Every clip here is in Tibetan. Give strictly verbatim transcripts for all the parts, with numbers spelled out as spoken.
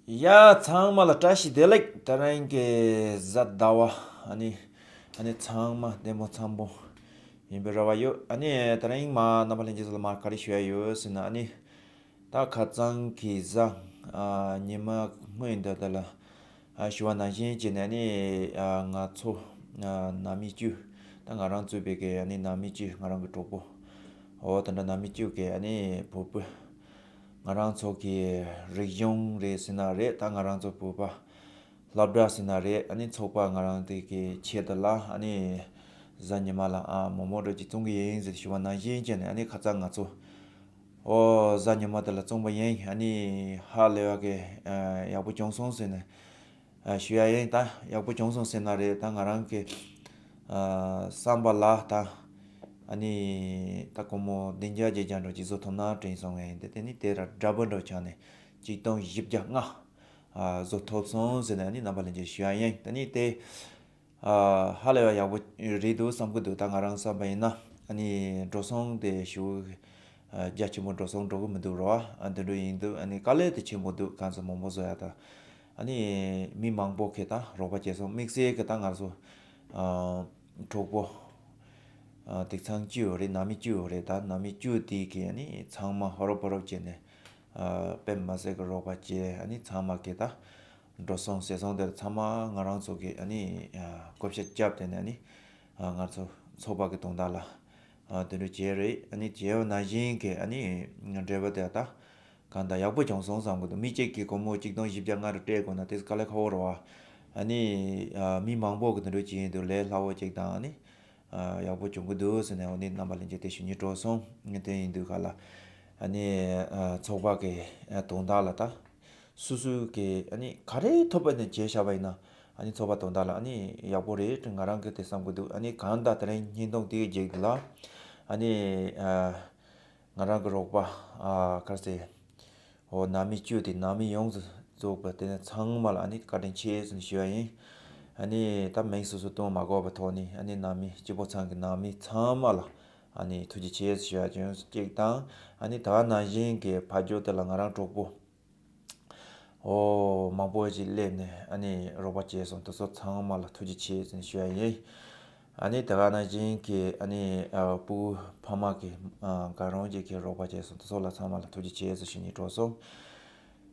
ཡ་ཚང་མ་ལ་བཀྲ་ཤིས་བདེ་ལེགས། དེ་རིང་གི་གཟའ་ཟླ་བ། ཨ་ནི་ཨ་ནི་ཚང་མ་བདེ་མོ་འཚམ་པོ་ཡིན་པའི་རེ་བ་ཡོད། ཨ་ནི་དེ་རིང་མ་རྣམ་པ་ལྷན་རྒྱས་ཚོ་ལ་མ་ག་རེ་ཞུ་ཡ་ཡོད་ཟེར་ན། ཨ་ནི་ད་ཁ་སང་གི་གཟའ་ཨ་ཉི་མ་སྔོན་འདི་དག་ལ་ཨ་ཞུ་བ་ནང་བཞིན་བྱས་ནས། ཨ་ནི་ཨ་ང་ཚོ་ཨ་ནང་མི་བཅུ། ད་ང་རང་གཙོས་པའི་གི་ཨ་ནི་ནང་མི་བཅུ། ང་རང་གི་གྲོགས་པོ། འོ་དེ་འདྲ་ནང་མི་བཅུ་གི་ཨ་ནི་བུ་སྤུན། ང་རང་ཚོ་གི་རིག་གཞུང་རེད་ཟེར་ན་རེད། ད་ང་རང་ཚོ་བོད་པ་སློབ་གྲྭ་ཟེར་ན་རེད། ཨ་ནི་ཚོགས་པ་ང་རང་དེ་གི་ཆེད་དུ་ལ་ཨ་ནི་གཟའ་ཉི་མ་ལ་ཨ་མོག་མོག་འདྲ་ཅིག་བཙོང་གི་ཡིན་ཟེར་ཞུ་བ་ནང་བཞིན་བྱས་ནས། ཨ་ནི་ཁ་སང་ང་ཚོ་འོ་གཟའ་ཉི་མ་དེ་ལ་བཙོང་པ་ཡིན། ཨ་ནི་ཧ་ལས་པ་གི་ཨ་ཡག་པོ་བྱུང་སོང་ཟེར་ནས་ཨ་ཞུ་ཡ་ཡིན། ད་ཡག་པོ་བྱུང་སོང་ཟེར་ན་རེད། ད་ང་རང་གི་ཨ་བསམ་པ་ལ་ད་ཨ་ནི་ད་སྒོར་མོ་བདུན་བརྒྱ་བརྒྱད་བརྒྱ་འདྲ་ཅིག་བཟོ་ཐུབ་ན་དྲན་སོང་བས་ཡིན། དེ་དེ་ནི་དེ་ར་འདྲ་པོ་འདྲ་ཆགས་ནས་གཅིག་སྟོང་བཞི་བརྒྱ་ལྔ་ཨ་བཟོ་ཐུབ་སོང་ཟེར་ནས་ཨ་ནི་རྣམ་པ་ལྷན་རྒྱས་ཞུ་ཡ་ཡིན། དེ་ནི་དེ་ཨ་ཧ་ལས་པ་ཡག་པོ་རེད་འདུག་བསམ་གི་འདུག་ད་ང་རང་བསམ་པ་ཡིན་ན་ཨ་ནི་འགྲོ་སོང་དེ་ཞུ་ཨ་རྒྱ་ཆེན་པོ་འགྲོ་སོང་འགྲོ་གི་མི་འདུག་རོ། ཨ་འདི་འདྲ་ཡིན་འདུག་ཨ་ནི་དཀའ་ལས་དེ་ཆེན་པོ་འདུག་གང་ཚོད་མང་པོ་བཟོ་ཡ་ད། ཨ་ནི་མི་མང་པོ་གི་ད་རོགས་པ་བྱས་སོང་། དམིགས་བསལ་གི་ད་ང་ཚོ་ཨ་གྲོགས་པོ་ཨ་དེ་ཚང་བཅུ་ཡོད་རེད། ནང་མི་བཅུ་ཡོད་རེད། ད་ནང་མི་བཅུ་དེ་གི་ཨ་ནི་ཚང་མ་ཧོ་རོབ་ཧོ་རོབ་བྱས་ནས་ཨ་དཔེ་མ་སྲིད་གི་རོགས་པ་བྱས། ཨ་ནི་ཚང་མ་གི་ད་འགྲོ་སོང་ཟད་སོང་དེ་ཚང་མ་ང་རང་ཚོ་གི་ཨ་ནི་ཨ་བགོ་བཤའ་བརྒྱབ་དེ་ནས་ཨ་ནི་ཨ་ང་ཚོ་ཚོགས་པ་གི་དོན་དག་ལ་ཨ་དེ་འདྲ་བྱས་རེད། ཨ་ནི་བྱས་པ་ནང་བཞིན་གི་ཨ་ནི་འབྲེལ་བ་དེ་ད་གང་ལྟར་ཡག་པོ་བྱུང་སོང་བསམ་གི་འདུག་མི་གཅིག་གིས་སྒོར་མོ་གཅིག་སྟོང་བཞི་བརྒྱ་ལྔ་རེ་སྤྲད་དགོས་ན་དེ་དཀའ་ལས་ཁག་པོ་རེད་བ། ཨ་ནི་ཨ་མི་མང་པོ་གི་དེ་འདྲ་བྱས་ཡིན་དུས་ལས་སླ་བོ་གཅིག་དང་ཨ་ནི་ཨ་ཡག་པོ་བྱུང་གི་འདུག་ཟེར་ནས་འོ་ནི་རྣམ་པ་ལྷན་རྒྱས་དེ་ཞུ་སྙིང་བྲོ་སོང་། དེ་ཡིན་དུས་ག་ལ་ཨ་ནི་ཨ་ཚོགས་པ་གི་ཨ་དོན་དག་ལ་ད་སོ་སོའི་གི་ཨ་ནི་ག་རེ་ཐོབ་པ་ནས་བྱས་བཞག་པ་ཡིན་ན་ཨ་ནི་ཚོགས་པ་དོན་དག་ལ་ཨ་ནི་ཡག་པོ་རེད་ང་རང་གི་དེ་བསམ་གི་འདུག་ཨ་ནི་གང་ལྟར་དེ་རིང་བརྙན་ཐུང་དེའི་རྗེས་ལ་ཨ་ནི་ཨ་ང་རང་གི་རོགས་པ་ཨ་ག་རེ་ཟེར། འོ་ནང་མི་བཅུ་དེ་ནང་མི་ཡོངས་སུ་རྫོགས་པ་དེ་ནས་ཚང་མ་ལ་ཨ་ནི་བཀའ་དྲིན་ཆེ་ཟེར་ཞུ་བ་ཡིན། ཨ་ནི་ད་མིང་སོ་སོ་བཏོན་མ་དགོས་པའི་ཐོག་ནས་ཨ་ནི་ནང་མི་སྤྱི་བོ་ཚང་གི་ནང་མི་ཚང་མ་ལ་ཨ་ནི་ཐུགས་རྗེ་ཆེ་ཟེར་ཞུ་བ་ཅུང་ཟད་ཅིག་དང་། ཨ་ནི་ད་ག་ནང་བཞིན་གྱི་ཕ་ཇོ་དེ་ལ་ང་རང་གྲོགས་པོ་འོ་མང་པོ་ཞིག་སླེབས་ནས་ཨ་ནི་རོགས་པ་བྱས་སོང་། དེ་ཚོ་ཚང་མ་ལ་ཐུགས་རྗེ་ཆེ་ཟེར་ཞུ་བ་ཡིན། ཨ་ནི་དེ་ག་ནང་བཞིན་གྱི་ཨ་ནི་ཨ་སྤུ་གུ་ཕ་མ་གི་ཨ་གང་རུང་ཅིག་གི་རོགས་པ་བྱས་སོང་། དེ་ཚོ་ལ་ཚང་མ་ལ་ཐུགས་རྗེ་ཆེ་ཟེར་ཞུ་སྙིང་བྲོ་སོང་།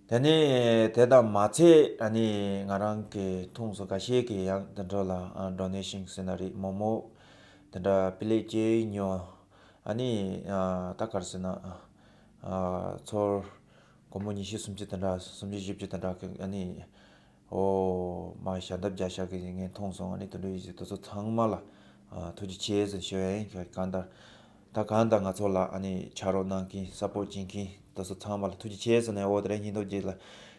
དེ་ནས་དེ་དང་མ་ཚད་ཨ་ནི་ང་རང་གི་མཐོང་སོང་། ཁ་ཤས་ཀྱིས་ཡང་དེ་འདྲ་ལ་ཨ་ཌོ་ནེ་ཤན་ཟེར་ན་རེད། མོག་མོག་དེ་འདྲ་པི་ལེ་ཅིག་ཉོ། ཨ་ནི་ཨ་ད་ག་རེ་ཟེར་ན་ཨ་ཚོར་སྒོར་མོ་ཉི་ཤུ་སུམ་ཅུ་དེ་འདྲ། སུམ་ཅུ་བཞི་བཅུ་དེ་འདྲ་གི་ཨ་ནི་འོ་མ་ཞལ་འདེབས་རྒྱག་ཤག་གི་ངས་མཐོང་སོང་། ཨ་ནི་དེ་འདྲ་ཡིན་ཙང་དེ་ཚོ་ཚང་མ་ལ་ཨ་ཐུགས་རྗེ་ཆེ་ཟེར་ཞུ་ཡ་ཡིན། གང་ལྟར་ད་གང་ལྟར་ང་ཚོ་ལ་ཨ་ནི་ཕྱག་རོགས་གནང་མཁན་སཔོར་ཊི་བྱེད་མཁན་དེ་ཚོ་ཚང་མ་ལ་ཐུགས་རྗེ་ཆེ་ཟེར་ནས། འོ་དེ་རིང་བརྙན་ཐུང་རྗེས་ལ་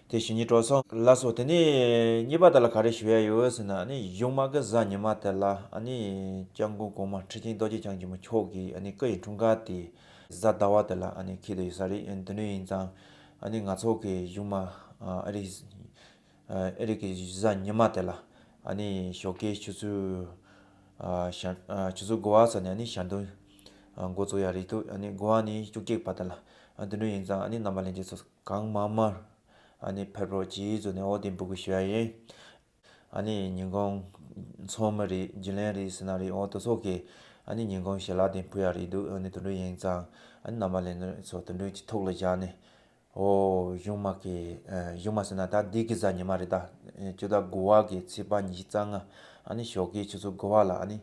དེ་ཞུ་སྙིང་བྲོ་སོང་། ལགས་སོ། དེ་ནས་གཉིས་པ་དེ་ལ་ག་རེ་ཞུ་ཡ་ཡོད་ཟེར་ན། ཨ་ནི་གཞུག་མ་གི་གཟའ་ཉི་མ་དེ་ལ་ཨ་ནི་སྐྱབས་མགོན་གོང་མ་ཁྲི་ཆེན་རྡོ་རྗེ་འཆང་ཆེན་པོ་མཆོག་གི་ཨ་ནི་སྐུ་ཡི་འཁྲུངས་སྐར་དེ་གཟའ་ཟླ་བ་དེ་ལ་ཨ་ནི་འཁེལ་བསྡད་ཡོད་ས་རེད། ཨ་ནི་དེ་འདྲ་ཡིན་ཙང་ཨ་ནི་ང་ཚོ་གི་གཞུག་མ་ཨ་ཨ་རི་ཨ་ཨ་རི་གི་གཟའ་ཉི་མ་དེ་ལ་ཨ་ནི་ཞོགས་ཀའི་ཆུ་ཚོད་ཨ་ཞག་ཨ་ཆུ་ཚོད་དགུ་པ་ཙམ་ནས་ཨ་ནི་ཞལ་འདོན་ཨ་འགོ་བཙུགས་ཡ་རེད་འདུག་ཨ་ནི་དགུ་པ་ནས་བཅུ་གཅིག་བར་དེ་ལ། ཨ་དེ་འདྲ་ཡིན་ཙང་ཨ་ནི་རྣམ་པ་ལྷན་རྒྱས་ཚོ་གང་མང་མང་ཨ་ནི་ཕེབས་རོགས་གྱིས་ཟེར་ནས་འོ་དེ་འབོད་སྐུལ་ཞུ་ཡ་ཡིན། ཨ་ནི་ཉིན་གུང་ཚོགས་མི་རེད། རྒྱུན་ལས་རེད་ཟེར་ན་རེད། འོ་དེ་ཚོ་གིས་ཨ་ནི་ཉིན་གུང་ཞལ་ལག་དེ་ཕུལ་ཡ་རེད་འདུག་ཨ་ནི་དེ་འདྲ་ཡིན་ཙང་ཨ་ནི་རྣམ་པ་ལྷན་རྒྱས་ཚོ་དེ་འདྲ་གི་ཐུགས་ལ་བཞག་ནས། འོ་གཞུག་མ་གི་ཨ་གཞུག་མ་ཟེར་ན་ད་འདི་གི་གཟའ་ཉི་མ་རེད། ད་ཨ་སྤྱི་ཟླ་དགུ་པ་གི་ཚེས་པ་ཉི་ཤུ་རྩ་ལྔ་ཨ་ནི་ཞོགས་ཀའི་ཆུ་ཚོད་དགུ་པ་ལ་ཨ་ནི་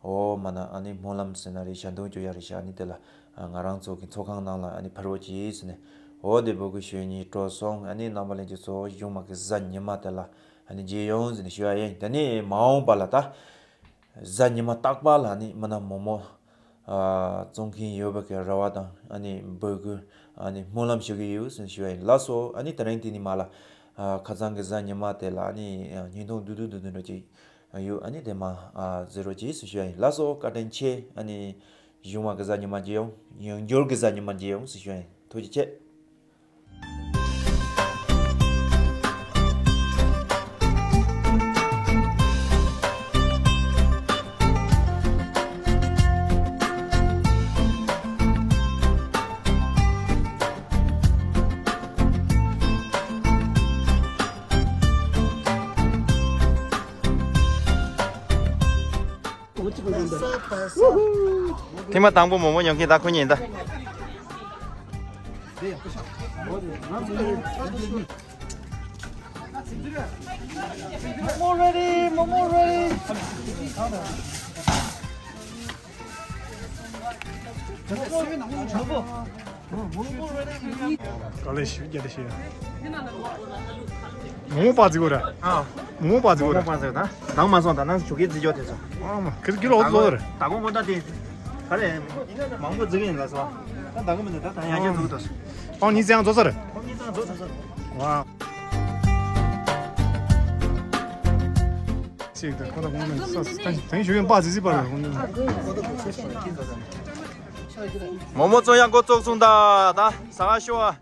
འོ་མ་ན་ཨ་ནི་སྨོན་ལམ་ཟེར་ན་རེད། ཞལ་འདོན་བཅོ་ཡ་རེད་ཤག་ཨ་ནི་དེ་ལ་ཨ་ང་རང་ཚོ་གི་ཚོགས་ཁང་ནང་ལ་ཨ་ནི་ཕེབས་རོགས་གྱིས་ཟེར་ནས་འོ་དེ་འབོད་སྐུལ་ཞུ་སྙིང་བྲོ་སོང་། ཨ་ནི་རྣམ་པ་ལྷན་རྒྱས་ཚོ་གཞུག་མ་གི་གཟའ་ཉི་མ་དེ་ལ་ཨ་ནི་མཇལ་ཡོང་ཟེར་ནས་ཞུ་ཡ་ཡིན། དེ་ནས་མ་འོངས་པ་ལ་ད། གཟའ་ཉི་མ་རྟག་པར་ལ་ཨ་ནི་མ་ན་མོག་མོག་ཨ་བཙོང་མཁན་ཡོད་པ་གི་རེ་བ་དང་ཨ་ནི་འབོད་སྐུལ་ཨ་ནི་སྨོན་ལམ་ཞུ་གི་ཡོད་ཟེར་ཞུ་བ་ཡིན། ལགས་སོ། ཨ་ནི་དེ་རིང་དེ་ནས་མར་ལ་ཨ་ཁ་སང་གི་གཟའ་ཉི་མ་དེ་ལ་ཨ་ནི་ཨ་བརྙན་ཐུང་བསྡུས་བསྡུས་བསྡུས་བསྡུས་འདྲ་ཅིག་ཡོད། ཨ་ནི་དེ་མར་ཨ་གཟིགས་རོགས་གྱིས་ཟེར་ཞུ་བ་ཡིན། ལགས་སོ། བཀའ་དྲིན་ཆེ། ཨ་ནི་གཞུག་མ་གི་གཟའ་ཉི་མ་མཇལ་ཡོང་། ཡང་བསྐྱར་གི་གཟའ་ཉི་མ་མཇལ་ཡོང་ཟེར་ཞུ་བ་ཡིན། ཐུགས་རྗེ་ཆེ། ཐེངས་མ་དང་པོ་མོག་མོག་ཉོ་མཁན་ད་ཁོ་གཉིས་ཡིན་ད། མོག་མོག་ready, མོག་མོག་ready. མོག་མོག་ready. དཀའ་ལས་ཞིག་རྒྱ་ལས་ཞིག་མོག་མོག་པ་ཙི་གོ་ར། ཨ། མོག་མོག་པ་ཙི་གོ་ར། མོག་མོག་པ་ཙི་གོ་ད། དང་མ་སོང་ད་ནང་ཞུ་གི་རྫི་ཇོ་དེ་ཚོ། ཨ་མ་ཁིར་གི་ལོ་ལོ་ར། ད་གོང་གོང་ད་དེ། ག་རེ། མང་པོ་རྫི་གི་ཡིན་ལ་སོ། ད་ད་གོང་མི་འདུག་ད་ད་ཡང་ཅན་རྫི་གི་ད། ཨོ་ནི་ཙང་རྫོ་ས་ར། ཨོ་ནི་ཙང་རྫོ་ས་ས། ཝ། ཅིག་ད་ཁོ་ད་གོང་མི་ས་ས་ད་ཞུ་ཡོན་པ་ཙི་ཙི་པ་ར་གོང་མི། མོག་མོག་བཙོང་ཡག་འགོ་བཙུགས་སོང་ད། ད་ཟ་ག་ཤོག་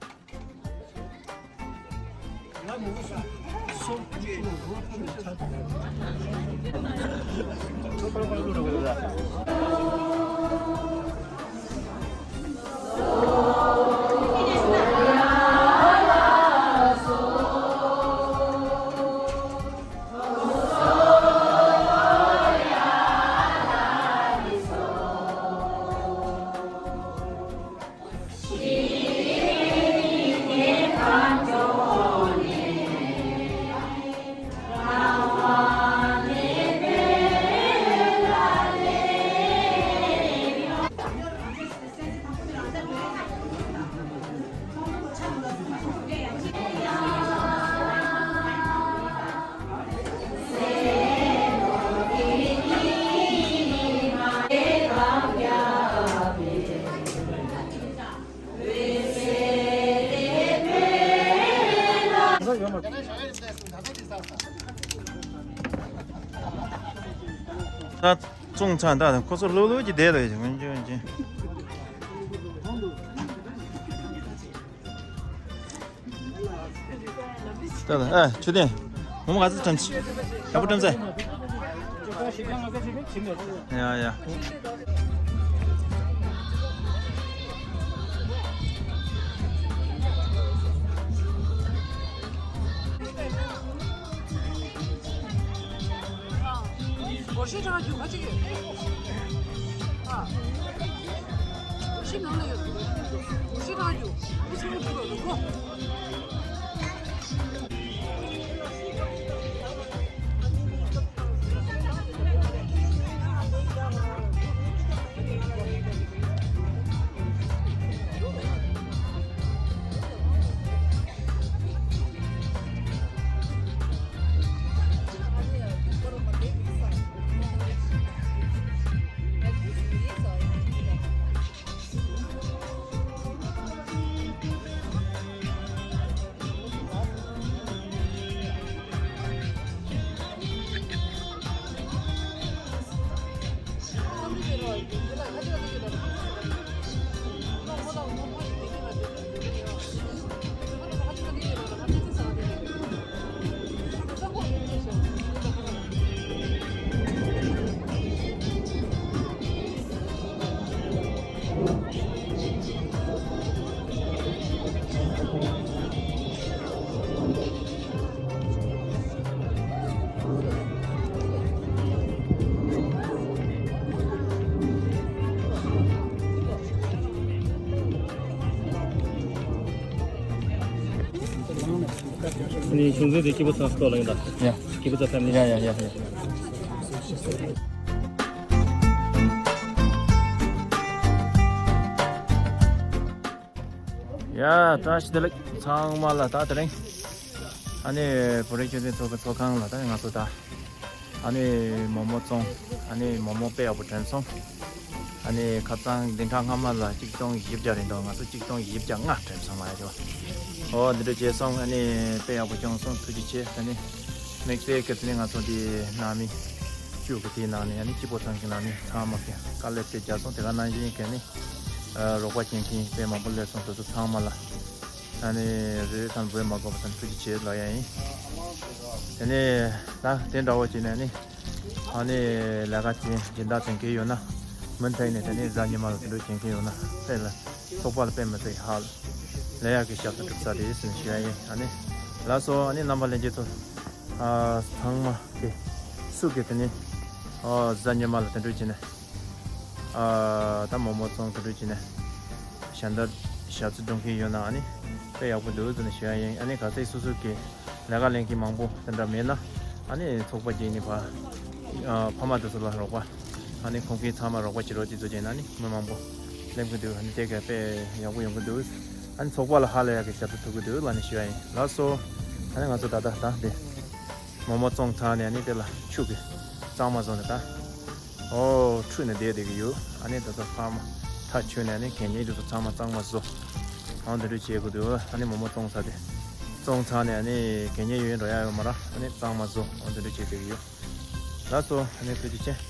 ཨ། ད་བཙོང་ཚར་ད་ཁོ་ཚོ་ལྷོད་ལྷོད་ཀྱི་བསྡད་ལ་ཡོད་ཀྱི་ངོ་ཅོ་ཅི། ད་ད་ཨ་ཆུ་ལྡན། ངོ་མ་ག་ཚོད་བཀྲམ་ཆི། ཞག་པོ་བཀྲམ་ཚེ། ཡ་ཡ། སྒོར་གཞས་གྲགས་རྒྱུ་ཁ་ཅིག་ཡོད། ཨ། སྒོར་གཞས་ནང་ལ་ཡོད། སྒོར་གཞས་གྲགས་རྒྱུ། ཨ་ཆུང་ངུ་འགྲོ་རོགས་གོ། ནི་ཆུང་ཚོད་དེ་སྐྱིད་པོ་ཚང་སྟོད་ལ་ཡིན་ད། ཡ། སྐྱིད་པོ་ཚང་ཕེམ་ལི། ཡ་ཡ་ཡ་ཡ། ཡ། བཀྲ་ཤིས་བདེ་ལེགས་ཚང་མ་ལ། ད་དེ་རིང་ཨ་ནི་བོད་རིགས་སྤྱི་མཐུན་ཚོགས་པའི་ཚོགས་ཁང་ལ་ད་ང་ཚོ་ད་ཨ་ནི་མོག་མོག་བཙོང་། ཨ་ནི་མོག་མོག་དཔེ་ཡག་པོ་དྲན་སོང་། ཨ་ནི་ཁ་སང་བདུན་ཕྲག་སྔ་མ་ལ་གཅིག་སྟོང་བཞི་བརྒྱ་རེད་འདུག་ང་ཚོ་གཅིག་སྟོང་བཞི་བརྒྱ་ལྔ་དྲན་སོང་། མ་ཡ་ཅོ། ཨོ་འདི་འདྲ་བྱས་སོང་། ཨ་ནི་དཔེ་ཡག་པོ་བྱུང་སོང་། ཐུགས་རྗེ་ཆེ། ཨ་ནི་དམིགས་བསལ་གྱི་ཚེ་ནི་ང་ཚོ་འདི་ནང་མི་བཅུ་གི་དེའི་ནང་ནས་ཨ་ནི་སྤྱི་པོ་ཚང་གི་ནང་ནས་ཚང་མ་གི་དཀའ་ལས་དཔེ་བརྒྱབ་སོང་། དེ་ག་ནང་བཞིན་གི་ནི་རོགས་པ་བྱེད་མཁན་དཔེ་མང་པོ་སླེབས་སོང་། དེ་ཚོ་ཚང་མ་ལ་ཨ་ནི་རེ་རེ་ཚང་འབོད་མ་དགོས་པ་དང་ཐུགས་རྗེ་ཆེ་ལབ་ཡ་ཡིན། དེ་ནས་ད་དེ་འདྲ་བོ་བྱས་ནས་ནི་ཨ་ནི་ལས་ཀ་བྱེད་སྦྱིན་བདག་བྱེད་མཁན་ཡོད་ན་མུ་མཐུད་ནས་དེ་ནས་གཟའ་ཉི་མ་ལ་དེ་འདྲ་བྱེད་མཁན་ཡོད་ན་དཔེ་ལ་ཚོགས་པ་ལ་དཔེ་མི་སྲིད་ཧ་ལས་ཡག་གི་ཞབས་ཏོག་སྒྲུབ་ས་རེད་ཟེར་ནས་ཞུ་ཡ་ཡིན། ཨ་ནི་ལགས་སོ། ཨ་ནི་རྣམ་པ་ལྷན་རྒྱས་ཚོ། ཨ་ཚང་མ་གི་སུ་གི་དེ་ནི་ཨ་གཟའ་ཉི་མ་ལ་དེ་འདྲ་བྱས་ནས་ ཨ་ད་མོག་མོག་བཙོང་དེ་འདྲ་བྱས་ནས་ཞལ་འདར་ཞལ་རྩི་འགྲོ་མཁན་ཡོད་ན་ཨ་ནི་དཔེ་ཡག་པོ་འདུག་ཟེར་ནས་ཞུ་ཡ་ཡིན། ཨ་ནི་ག་ཚད་སོ་སོ་གི་ལས་ཀ་ལས་མཁན་མང་པོ་དེ་འདྲ་མེད་ན་ཨ་ནི་ཚོགས་པ་བརྒྱུད་ནས་ཕ་ཨ་ཕ་མ་དེ་ཚོ་ལ་རོགས་པ། ཨ་ནི་ཁོང་གིས་ཚང་མ་རོགས་པ་བྱེད་རོགས་དེ་ཚོ་བྱས་ན་ཨ་ནི་མི་མང་པོ་སླེབས་ཀྱི་འདུག་ཨ་ནི་དེ་ག་དཔེ་ཡག་པོ་ཡོང་གི་འདུག་ཨ་ནི་ཚོགས་པ་ལ་ཧ་ལས་ཡག་གི་ཞབས་ཏོག་ཐུབ་ཀྱི་འདུག་ལབ་ནས་ཞུ་ཡ་ཡིན། ལགས་སོ། ཨ་ནི་ང་ཚོ་ད་ལྟ་ད་འདི་མོག་མོག་བཙོང་ཚར་ནས་ཨ་ནི་དེ་ལ་ཆུ་གི་གཙང་མ་བཟོ་ནས་ད། ཨོ་འཁྲུད་ནས་བསྡད་བསྡད་ཀྱི་ཡོད། ཨ་ནི་ད་ལྟ་ཕ་མ་ཐག་ཆོད་ནས་ཨ་ནི་གད་སྙིགས་དེ་ཚོ་ཚང་མ་གཙང་མ་བཟོ། ཨང་དེ་འདྲ་བྱེད་དགོས་འདུག་ཨ་ནི་མོག་མོག་བཙོང་ཚར་ཏེ། བཙོང་ཚར་ནས་ཨ་ནི་གད་སྙིགས་ཡོད་འགྲོ་ཡ་ཡོད་མ་རེད། ཨ་ནི་གཙང་མ་བཟོ། ཨང་དེ་འདྲ་བྱེད་བསྡད་ཀྱི་ཡོད། ལགས་སོ། ཨ་ནི་ཐུགས་རྗེ་ཆེ།